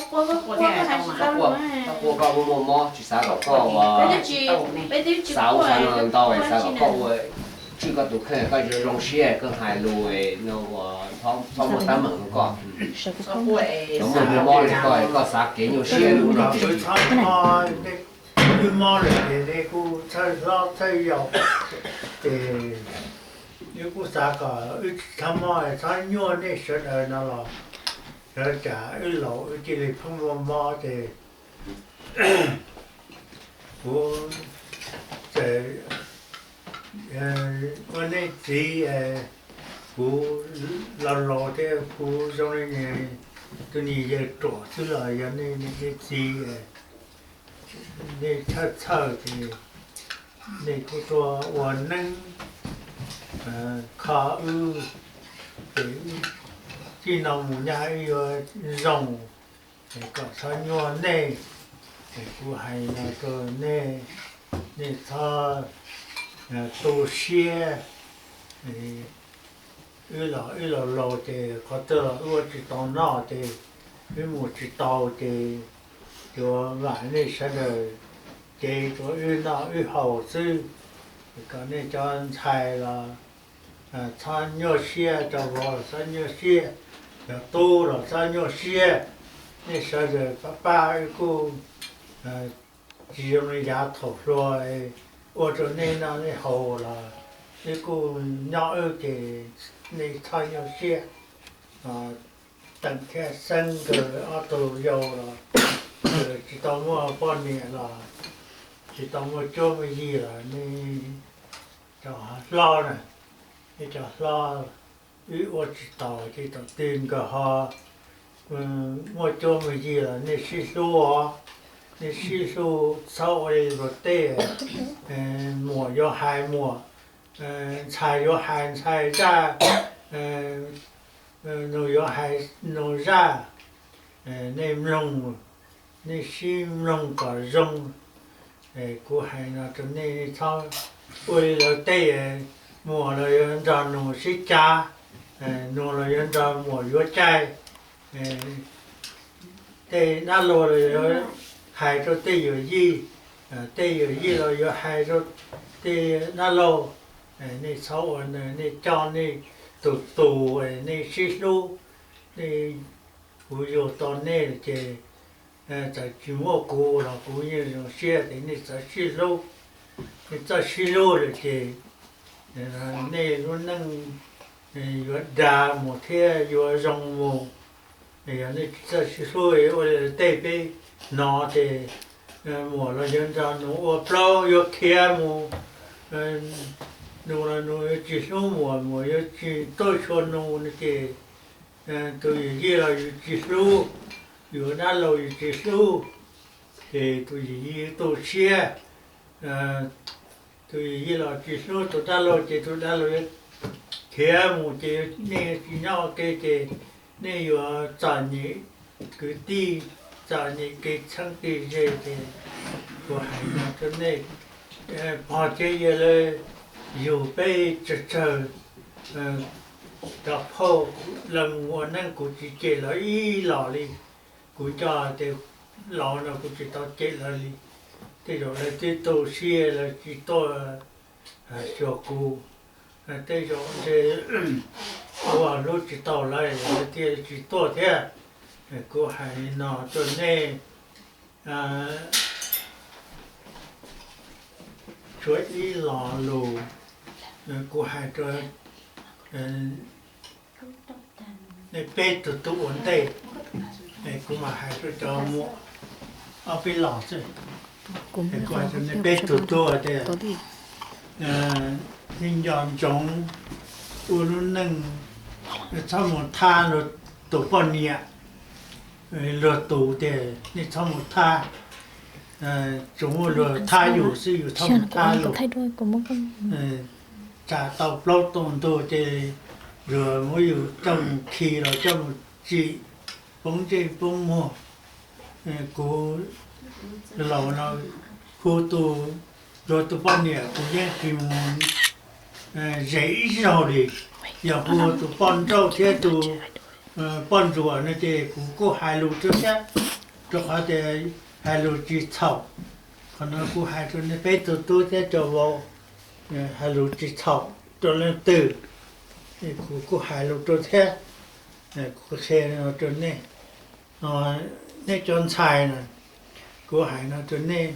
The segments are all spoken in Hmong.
Koj quaj koj muaj muaj mob tsis xav kom koj ua, xav ua xav no ntau, xav kom koj ua tswj koj tus kheej, koj zoo zoo siab koj hais lus no ua txhob muaj teeb meem rau koj. Cov muaj mob li koj, koj xav kev nyuaj siab lub nrog wb mob lawm ces nej kuj txhawj hlob txhawj yau, ces wb kuj xav kom wb tsis txhob mob, txhob nyuaj nej sawv daws no los, lawv cas wb laus wb cia li pheej muaj mob ces kuv txawm ua nej txiv, kuv laus laus thiab kuv zoo li tus niam yawg ruam xwb los yog nej niam nej txiv, nej txhawj txhawj ces nej thiaj tuaj ua neeb kho wb, ces wb txij no mus nyaj wb yuav zoo, es kom txhob nyuaj nej. Es kuv hais no rau nej, nej txhob tu siab. Wb los wb laus laus ces qhov twg los wb ua tsis tau noj ces wb mus tsis tau ces yuav vam nej sawv daws cev rau wb noj wb haus xwb. Kom nej cov ntxhais los txhob nyuaj siab, cov vauv los txhob nyuaj siab, cov tub los txhob nyuaj siab. Nej sawv daws pab pab wb kuj tsis zoo li yav thaum hluas, ua rau nej noj nej haus los wb kuj nyob wb ces nej txhob nyuaj siab. Teem thiab Xeeb nkawd ob tug yau los tsis tau muaj poj niam los tsis tau muaj cuab muaj yig los nej cov hlob na, nej cov hlob wb ua tsis taus ces thaum twg nkawd ho muaj cuab muaj yig los nej sib hlub os, nej sib hlub txhob ua li luag tej, muam yuav hais muam, ntxhais yuav hais ntxhais zaj, nus yuav hais nus zaj, nej mloog, nej sib mloog kom zoo. Kuv hais no rau nej, nej txhob ua li lawv tej, muam los yuav nrog nus sib cav, nus los yuav nrog muam yuav cai, tej dab laug los yuav hais rau tej yawm yij, tej yawm yij los yuav hais rau tej dab laug. Nej txhob ua, nej coj nej tus tus, nej sib hlub. Nej, kuv yug tau nej ces txawm tsis muaj kuv los kuv yeej zoo siab tias nej txawm sib hlub, nej txawm sib hlub lawm ces nej lub neej yuav dag mus thiab yuav zoo mus. Yog nej tsis txawj sib hlub ua li tej peb hnov ces muam los yuav nrog nus ua plaub yuav khiav mus, nus los nus yuav tsis hlub muam, muam yuav tsis tuaj xyuas nus no ces tus yawm yij los yuav tsis hlub, yus dab laug yuav tsis hlub, ces tus yawm yij tu siab, tus yawm yij los tsis hlub tus dab laug ces tus dab laug yuav khiav mus ces nej tsis nyob ua ke ces nej yuav txom nyem kwv tij, txom nyem kev txheeb kev ze ces kuv hais no rau nej, pog thiab yawg lawv yug peb tsawg tsawg cov phauj, lawv mus ua neej kuv tsis cem lawv ib los li. Kuv coj tias laus no kuv tsis tau cem lawv li. Tej zaum lawv twb tu siab lawv tsis tuaj xyuas kuv, tej zaum ntshe kuv hlub tsis tau lawv, lawv thiaj tsis tuaj thiab. Kuv hais li no rau nej, tshuav ib lo lus kuv hais rau nej peb tug tub ua ntej, kuv mam hais rau cov muam ob peb los xwb. Kuv hais rau nej peb tug tub tias, nej nco ntsoov ua lub neej, txhob mus thab luag tus poj niam, luag tus tias nej txhob mus thab, tsuas muaj luag thab yus xwb, yus txhob mus thab luag. Tsam tau plaub tau ntug ces luag muab yus coj mus khi los coj mus tsim poob ntsej poob muag. Kuv laus no hu tus, luag tus poj niam kuv yeej tsis mus zes ib zaug li. Yog hu tus poj nrauj thiab tus poj ntsuam no ces kuv kuj hais lus rau thiab. rau qhov tias hais lus tsis txhaum. Qhov no kuv hais rau nej peb tug tub thiab cov vauv, hais lus tsis txhaum rau leej twg. Kuv kuj hais lus rau thiab, kuv qhia no rau nej, nej cov ntxhais na, kuv hais no rau nej,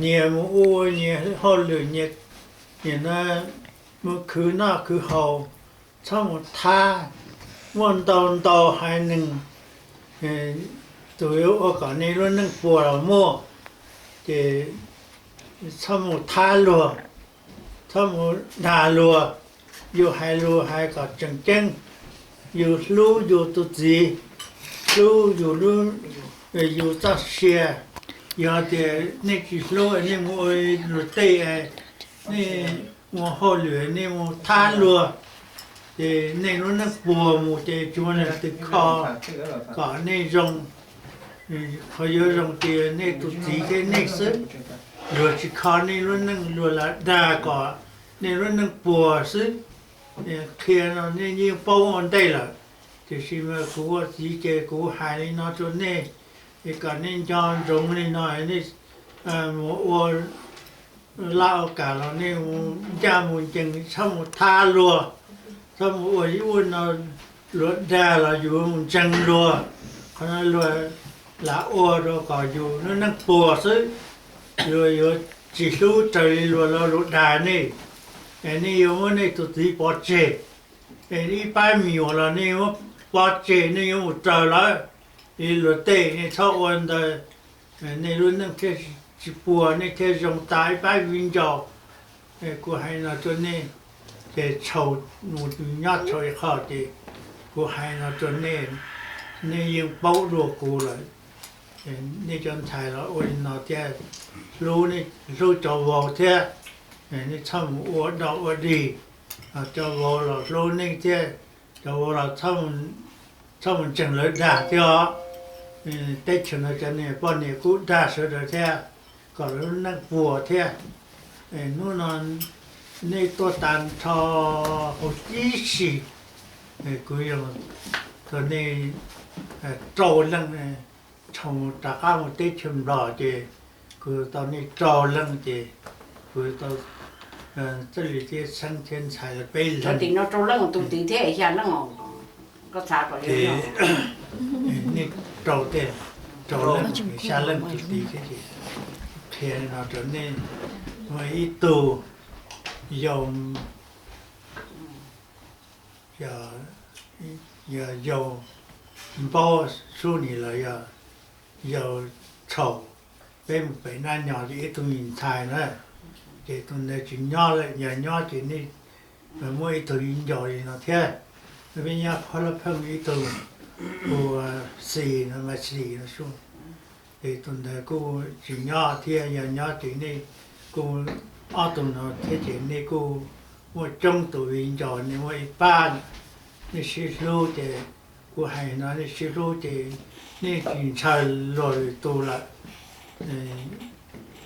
nyias mus ua nyias hauj lwm, nyias mus khwv noj khwv haus, txhob mus thab. Muaj ntau ntau haiv neeg, tus yuav ua kom nej lub neej puas los muaj, ces txhob mus thab luag, txhob mus dag luag. Yus hais lus hais kom tseem ceeb, yus hlub yus tus txiv, hlub yus, yus txoj sia. Yog tias nej tsis hlub, nej mus ua luag tej, nej mus hauj lwm, nej mus thab luag, ces nej lub neej puas mus ces tsis muaj leej twg kho kom nej zoo. Qhov yuav zoo ces nej tus txiv thiab nej xwb. Luag tsis kho nej lub neej, luag lam dag kom nej lub neej puas xwb. Qhia no nej yeej paub ua ntej lawm, tiam sis mas kuv ua txiv ces kuv hais li no rau nej, es kom nej nco ntsoov li no, nej mus ua laj ua kam los nej mus ncaj mus ncees, txhob mus thab luag, txhob mus ua ub ua no. Luag dag los yus mus ntseeg luag, qhov no luag lam ua rau kom yus lub neej puas xwb. Luag yuav tsis hlub raws li luag lo lus dag nej, es nej yuav muab nej tus txiv pov tseg. Es ib pab me nyuam los nej yuav muab pov tseg, nej yuav mus raws lawv li luag tej, nej txhob ua ntawd, nej lub neej thiaj tsis puas, nej thiaj zoo tas ib pab viv ncaus. Kuv hais no rau nej, ces txhaum mus nyob txhaum ib qho ces kuv hais no rau nej, nej yeej paub dua kuv lawm. Nej cov ntxhais los ua li no thiab, hlub, hlub cov vauv thiab, nej txhob mus ua dog ua dig. Cov vauv los hlub nej thiab, cov vauv los txhob mus ntseeg lawv dag thiab os. Teb chaws no cov niam poj niam kuj dag sawv daws thiab, kom lawv lub neej puas thiab. Hnub no nej tuaj tag nrho huv tib si, kuv yog tau nej rau leej, thaum rov qab mus teb chaws Nplog ces kuv tau nej rau leej ces kuv tau Txawj Lis thiab Xeeb thiab ntxhais lawv peb leeg. Tim no rau leej, tus tid thiab xya leej, koj xav kom nej rau tej, rau leej, xya leej tus tid thiab ces qhia no rau nej, muaj ib tug yau, yog yau Npaub Sub Nis los yog yau Tshau, peb mus pem Nab Nyos ces ib tug me ntxhais na, ces tus ntawd tsis nyob lawm, yog nyob ces nej muaj ib tug viv ncaus li no thiab. Peb nyob qhuab lab pheej ib tug, tus Xis no, Mas Xis no, ces tus ntawd kuj tsis nyob thiab, yog nyob ces nej kuj ob tug no thiab ces nej kuj muaj coob tus viv ncaus, nej muaj ib pab, nej sib hlub ces kuv hais no, nej sib hlub ces nej tsis ntshaw luag lwm tus lawm.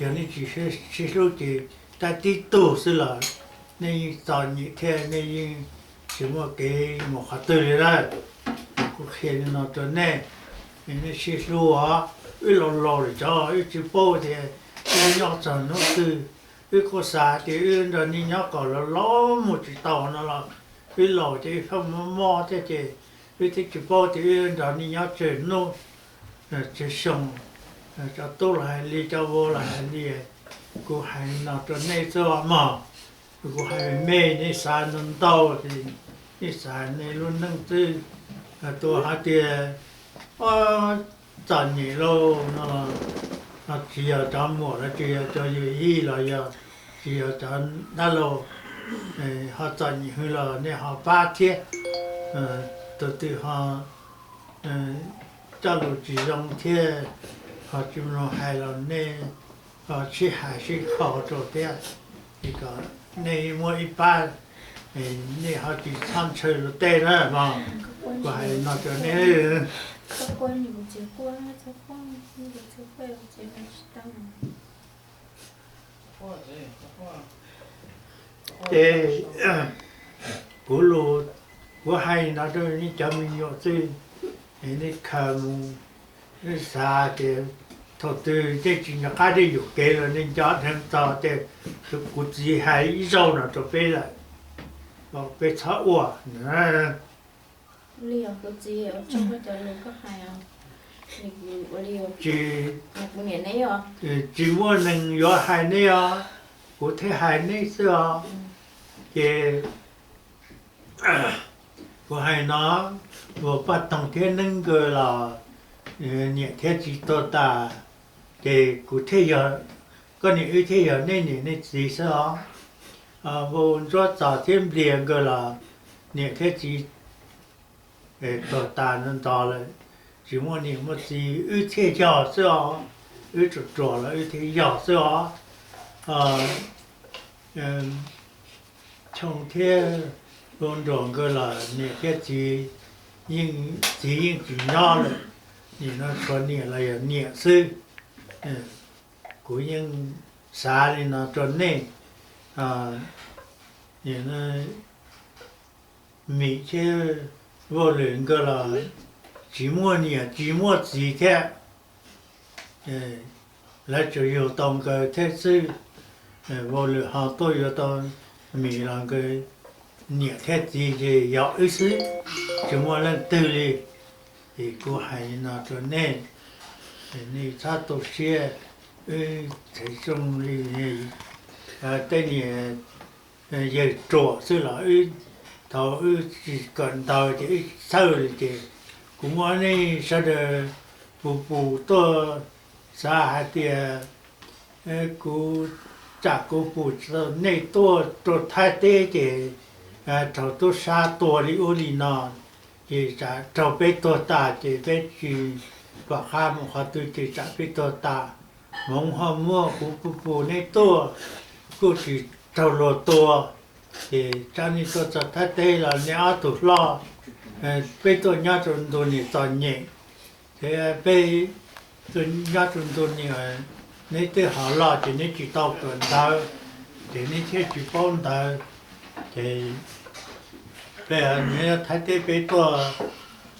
Yog nej tsis sib hlub ces tab tib tug xwb los nej yeej txom nyem thiab nej yeej tsis muaj kev mus qhov twg li lawm. Kuv qhia li no rau nej, nej sib hlub os. Wb laus laus lawm cov wb tsis paub tias wb nyob txog hnub twg. Wb kuj xav tias wb nrog nej nyob kom laus laus mus tsis tau no los wb laus ces wb pheej mob mob thiab ces wb twb tsis paub tias wb nrog nej nyob tsawg hnub tsawg xyoo. Cov tub los hais li, cov vauv los hais li, kuv hais no rau nej xwb mog. Kuv hais me me, nej xav ntau ntau ces nej xav nej lub neej xwb. Tus hais tias txom nyem lauj no, tsis yog cov muam los tsis yog cov yawm yij los yog tsis yog cov dab laug ho txom nyem hwv los nej ho pab thiab. Tus twg ho coj lus tsis zoo thiab ho tsis mloog hais los nej ho sib hais sib kho rau thiab, es kom nej muaj ib pab, nej ho tsis txhob ntshaw luag tej na mog. Kuv hais no rau nej. Ces kuv lus, kuv hais no rau nej cov me nyuam xwb, es nej khaws mus Xav tias thaum twg nej tsis nco qab dej yuam kev los nej nco dheev txog tias kuv txiv hais ib zaug no rau peb lawm, peb txhob ua. Tsis, tsis muaj neeg yuav hais nej os, kuv thiaj hais nej xwb os. Ces kuv hais no, uas Paj Toog thiab Neeb nkawd los niam thiab txiv tuag tas, ces kuv thiaj yog, koj niam wb thiaj yog nej niam nej txiv xwb os. Vauv Ntsuab Txos thiab Nplias nkawd los niam thiab txiv tuag tas ntau ntau lawm, tsis muaj niam muaj txiv, wb thiaj yog xwb os. Wb ruam ruam los wb thiaj yog xwb os. Choo thiab Vauv Nruas nkawd los niam thiab txiv yeej, txiv yeej tsis nyob lawm, nim no tshuav niam los yog niam xwb. Kuv yeej xav li no rau nej. Mim thiab Vauj Lwm nkawd los tsis muaj niam tsis muaj txiv thiab, lawv tsuas yug tau nkawd thiab xwb. Vauj Lwm ho tuaj yuav tau Mim los nkawd niam thiab txiv ces yog wb xwb, tsis muaj leej twg li. Es kuv hais li no rau nej, nej txhob tu siab, wb txheem zoo li tej niam yawg ruam xwb los wb, thaum wb tsis kawm ntawv ces wb tsis txhawj li ces kuv muab nej sawv daws pus pus tuaj, xav hais tias kuv, tsam kuv pum tsis tau nej tuaj rau Thaib teb ces raug tub sab tua li ub li no, ces tsam raug peb tuag tas ces peb tsis pom qab mus qhov twg ces tsam peb tuag tas. Hmoov ho muaj, kuv pus pus nej tuaj kuj tsis raug luag tua, ces tsam nej tuaj txog Thaib teb los nej ob tug hlob, peb tuaj nyob rau ntu niam txom nyem, ces peb tuaj nyob rau ntu niam, neb twb hov loj ces neb tsis tau kawm ntawv, ces neb thiaj tsis paub ntawv. Ces peb nyob Thaib teb peb tuaj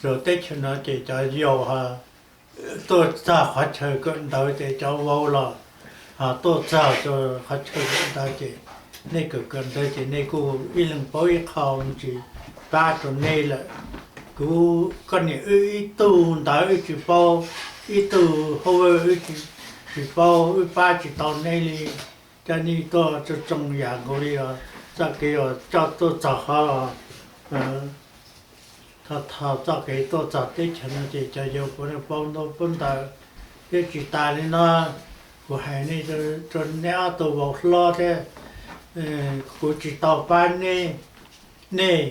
rau teb chaws no ces cov yau tuaj txog qhov chaw kawm ntawv ces cov vauv los ho tuaj txog rau qhov chaw kawm ntawv ces nej kawm kawm ntawv ces nej kuj ib leeg paub ib qho, tsis pab rau nej lawm. Kuv, koj niam wb ib tug ntawv wb tsis paub, ib tug hauj lwm wb tsis paub, wb pab tsis tau nej li. Cov nej tuaj tsoo tsoo yam nkaus li os, txoj kev uas coj tuaj txog qhov, thaum txoj kev tuaj txog teb chaws no ces cov yau puav leej paub ntaub paub ntawv. Thiab tsis tas li no, kuv hais nej, rau nej ob tug vauv hlob thiab, kuv tsis tau pab nej, nej,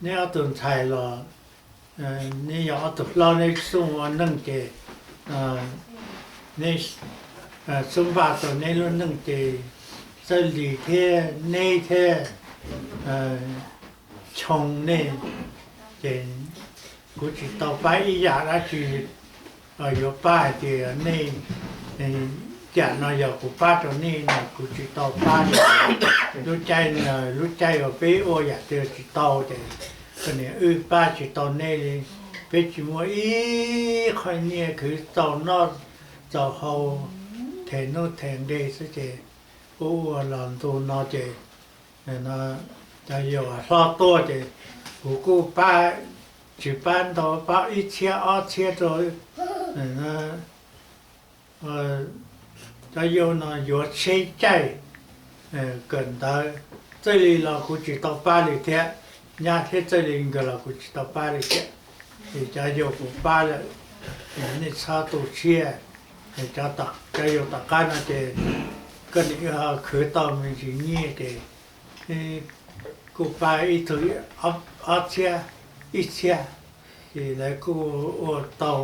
neb ob tug ntxhais los, neb yog ob tug hlob neb xub ua neej ces, neb xub npaj tau neb lub neej ces Txawj Lis thiab neb thiab Choo nej, ces kuv tsis tau pab ib yam dab tsi yuav pab hais tias nej, yam no yog kuv pab rau nej no kuv tsis tau pab li. Lub caij, lub caij uas peb ua yam twg tsis tau ces koj niam wb pab tsis tau nej li. Peb tsis muaj ib qho nyiaj khwv txaus noj txaus haus, them nuj them nqe xwb ces ua ua los ntu no ces cov yau hlob tuaj ces kuv kuj pab, tsis pab ntau, pab ib txhiab ob txhiab rau. Cov yau no yuav tsheb caij kawm ntawv, Txawj Lis los kuv tsis tau pab li thiab, nyab thiab Txawj Lis nkawd los kuv tsis tau pab li thiab. Ces cov yau kuv pab lawm, nej txhob tu siab. Cov yau tom qab no ces koj niam wb ho khwv tau me ntsis nyiaj ces kuj pab ib tug ob txhiab, ib txhiab, ces lawv kuj ua tau,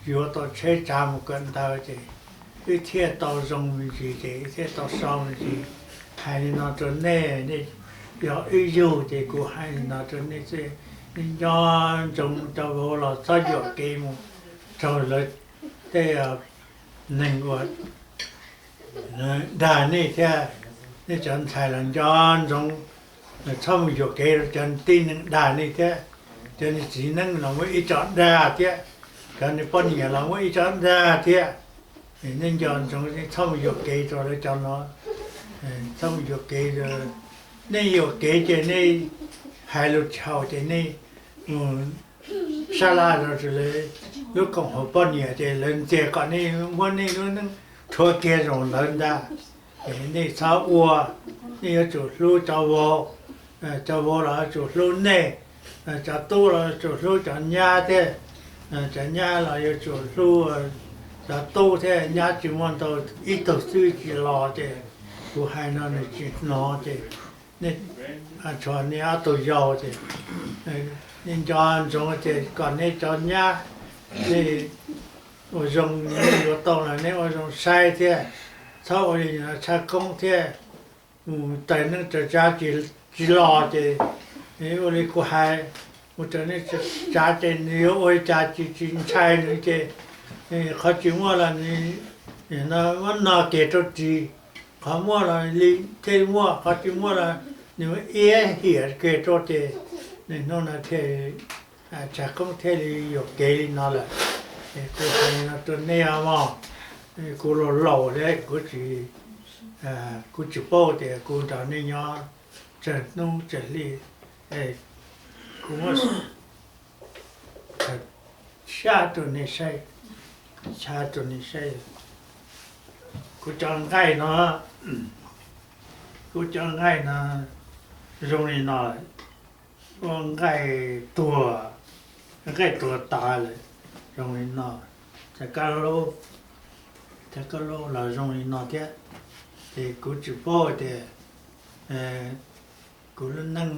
yuav tau tsheb tsav mus kawm ntawv ces wb thiaj tau zoo me ntsis ces wb thiaj tau so me ntsis. Hais li no rau nej, nej yog wb yug ces kuv hais li no rau nej xwb, nej nco ntsoov cov vauv los txhob yuam kev mus raug lawv tej neeg uas dag nej thiab. Nej cov ntxhais los nco ntsoov txhob mus yuam kev rau cov tib neeg dag nej thiab. Cov niag txiv neeb los muaj ib co dag thiab, Cov nws poj niam los muaj ib co ntag thiab. Nej nco ntsoov txhob mus yuam kev rau lawv cov no, txhob mus yuam kev. Nej yuam kev ces nej hais lus tsis haum ces nej mus sab laj rau lawv lub koom haum poj niam ces lawv ntxias kom nej muab nej lub neej rhuav kiag zoo lawv ntag. Nej txhob ua, nej yuav tsum hlub cov vauv, cov vauv los yuav tsum hlub nej, cov tub los yuav tsum hlub cov nyab thiab, cov nyab los yuav tsum hlub cov tub thiab. Nyab tsis muaj ntau, ib tug xwb tsis los ces kuv hais no nws tsis hnov ces nej tshuav nej ob tug yau ces nej nco ntsoov ces kom nej cov nyab, nej ua zoo, nej yuav tau los nej ua zoo saib thiab, txhob ua li tshaj koob thiab. Mus raws neej raws tsav tsis los ces ua li kuv hais, mus raws neej tsav ces nws yuav ua li cas tsis tsis ntshai nws ces qhov tsis muaj los nws muab no kiag rau ris, qhov muaj los li thiaj muaj, qhov tsis muaj los nws iab hiam kiag rau ces nws hnub no thiaj tshaj koob thiaj li yuam kev li no lawm. Kuv hais no rau nej os mog, kuv laus laus thiab kuv tsis, kuv tsis paub tias kuv nrog nej nyob tsawg hnub tsawg hli, kuv muab tshaj rau nej saib, tshaj rau nej saib. Kuv cov nqaij no, kuv cov nqaij no zoo li no, ua nqaij tuag, nqaij tuag tas lawm, zoo li no, cov kab laub, cov kab laub los zoo li no thiab. Ces kuv tsis paub tias kuv lub neej,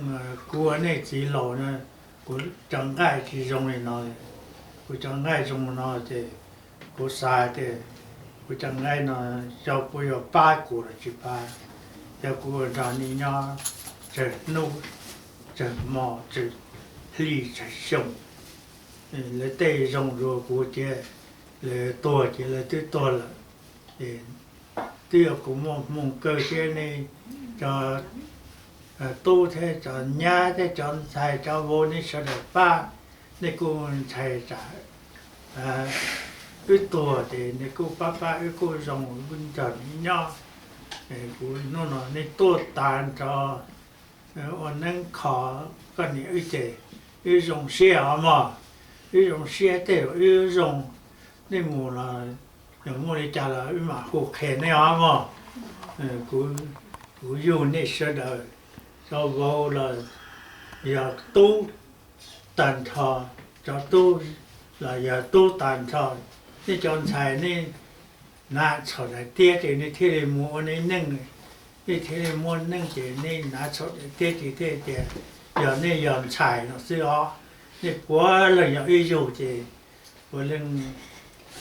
kuv ua nej txiv laus no, kuv cov nqaij tsis zoo li no. Kuv cov nqaij zoo no ces kuv xav tias kuv cov nqaij no xyov puas yuav pab kuv los tsis pab. Yog kuv nrog nej nyob tsawg hnub tsawg hmo tsawg hli tsawg xyoo, lawv tej zoo dua kuv ces lawv tuag ces lawv twb tuag lawm. Ces twb yog kuv muaj hmoo kawg thiab nej cov tub thiab cov nyab thiab cov ntxhais cov vauv nej sawv daws pab, nej kuj ntxhais tsam wb tuag ces nej kuj pab pab wb kuj zoo, wb nrog nej nyob. Kuv hnub no nej tuaj tas nrho ua neeb kho koj niam wb ces wb zoo siab os mog. Wb zoo siab tej zaum wb zoo, nej mus los yog muaj li cas los wb mam hu qhia nej os mog. Kuv yug nej sawv daws, cov vauv los yog tub tag nrho, cov tub los yog tub tag nrho. Nej cov ntxhais nej hnav txhaum daim tiab ces nej thiaj li mus ua nej neej, nej thiaj li muaj neej ces nej hnav txhaum daim tiab ces thiaj tias yog nej yog ntxhais no xwb os. Nej puav leej yog ib yug ces puav leej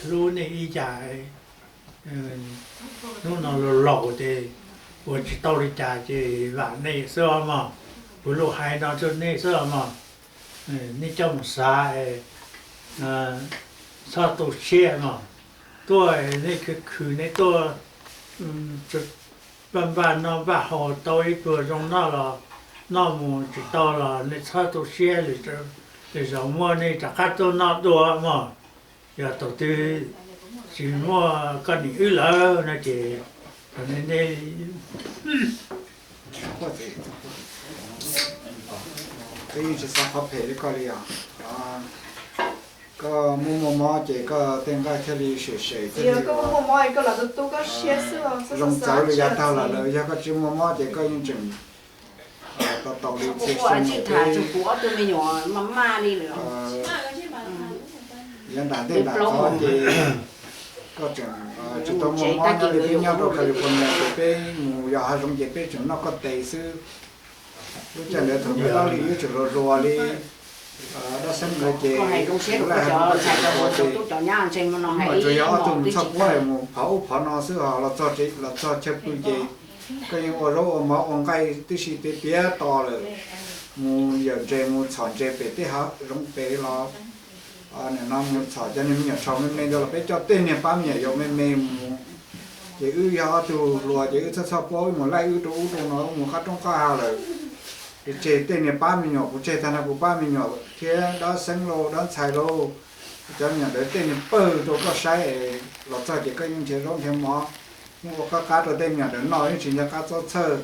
hlub nej ib yam. Hnub no laus laus ces ua tsis tau li cas ces vam nej xwb os mog. Kuv lus hais no rau nej xwb os mog. Nej coj mus xav, txhob tu siab mog. Tuaj nej khwv khwv nej tuaj npaj npaj noj npaj haus tau ib pluag zoo noj los noj, mus tsis tau los nej txhob tu siab, lwm zaus muaj nej rov qab tuaj noj dua mog. Yog thaum twg tsis muaj koj niam wb lawm no ces nej, nej yeej tsis xav qhov phem li koj li os. Koj muaj muaj mob ces koj tej nqaij thiaj li sem sem thiaj li zoo txawv li yav tag los lawm. Yog koj tsis muaj mob ces koj yeej tseem tau tau li txhia xyoo peb. Yav nram ntej nram tod ces koj tseem tsis tau muaj mob nyob li peb nyob rau California ces peb mus yos hav zoov ces peb tseem noj koj tes xwb. Lub caij ntawd thaum ntawd dab li wb tseem hluas hluas li. Dab xeeb nkawd ces lub laj hav zoov koj tseem hluas hluas ces mus tsuas yog ob tug mus txhoj puab mus phov ub phov no xwb, ho los txog chaw pw ces koj yeej ua zaub ua mov ua nqaij tib si tiav tiav to lawm. Mus yawm ntses mus txhom ntses pem tej hav zoov pem los nim no mus txhom cov niag me nyuam tshau me me ntawd los peb coj tej niag pab me nyuam yaus me me mus. Ces wb yog ob tug hluas ces wb txhoj txhoj puab wb mus laij wb rau ub rau no wb mus qab roob qab hav lawm. Ces tseg tej niag pab me nyuam, kuv tseg tag no kuv pab me nyuam thiab dab xeeb lauj dab ntxhais lauj, Cov me nyuam ntawd tej nws pawg rau koj saib, los txog ces koj yeej nrhiav zaub nrhiav mov, muaj ua qab qab rau tej me nyuam ntawd noj, yeej tsis nco qab txob txhawj.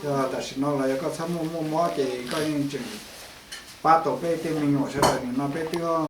Yog tam sim no los yog koj txhob muaj muaj mob ces koj yeej tseem pab tau peb tej me nyuam sawv daws. Nim no peb twb